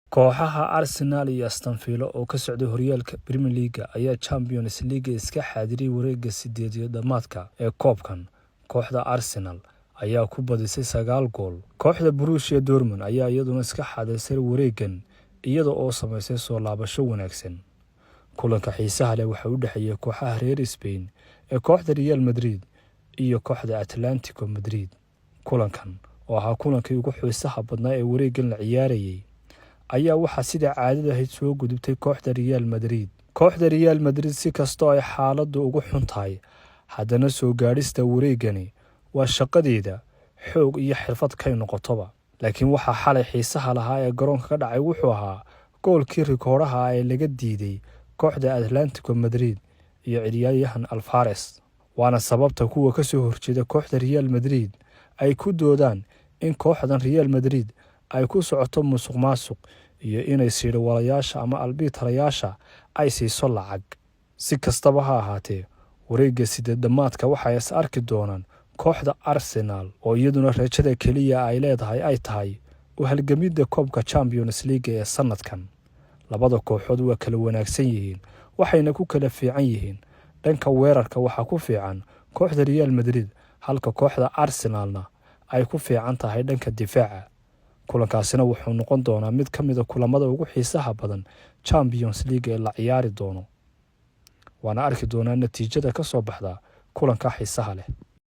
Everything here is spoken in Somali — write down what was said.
Kooxaha Arsenal iyo Aston Villa oo ka socday horyaalka Premier League ayaa Champions League iska xaadiriyay wareegga sideed iyo dhamaadka ee koobkan. Kooxda Arsenal ayaa ku badisay 9 gool. Kooxda Borussia Dortmund ayaa iyaduna iska xaadirisay wareeggan, iyada oo samaysay soo laabasho wanaagsan. Kulanka xiisaha leh waxa u dhexeeyay kooxaha reer Spain ee kooxda Real Madrid iyo kooxda Atletico Madrid. Kulankan oo ahaa kulankii ugu xiisaha badnaa ee wareeggan la ciyaarayay ayaa waxaa sida caadada ahayd soo gudubtay kooxda Real Madrid. Kooxda Real Madrid, si kastoo ay xaaladdu ugu xun tahay, haddana soo gaadhista wareeggani waa shaqadeeda, xoog iyo xirfad kay noqotoba. Laakiin waxaa xalay xiisaha lahaa ee garoonka ka dhacay wuxuu ahaa goolkii rikooraha ee laga diiday kooxda Atletico Madrid iyo ciyaaryahan Alvarez. Waana sababta kuwa ka soo horjeeda kooxda Real Madrid ay ku doodaan in kooxdan Real Madrid ay ku socoto musuqmaasuq iyo inay siidhwalayaasha ama albiitarayaasha ay siiso lacag. Si kastaba ha ahaatee, wareegga sideed dhammaadka waxay is arki doonaan kooxda Arsenal oo iyaduna rajada keliya ay leedahay ay tahay u halgamidda koobka Champions League ee sanadkan. Labada kooxood waa kala wanaagsan yihiin, waxayna ku kala fiican yihiin dhanka weerarka. Waxaa ku fiican kooxda Real Madrid, halka kooxda Arsenalna ay ku fiican tahay dhanka difaaca. Kulankaasina wuxuu noqon doonaa mid ka mid ah kulamada ugu xiisaha badan Champions League ee la ciyaari doono, waana arki doonaa natiijada ka soo baxda kulanka xiisaha leh.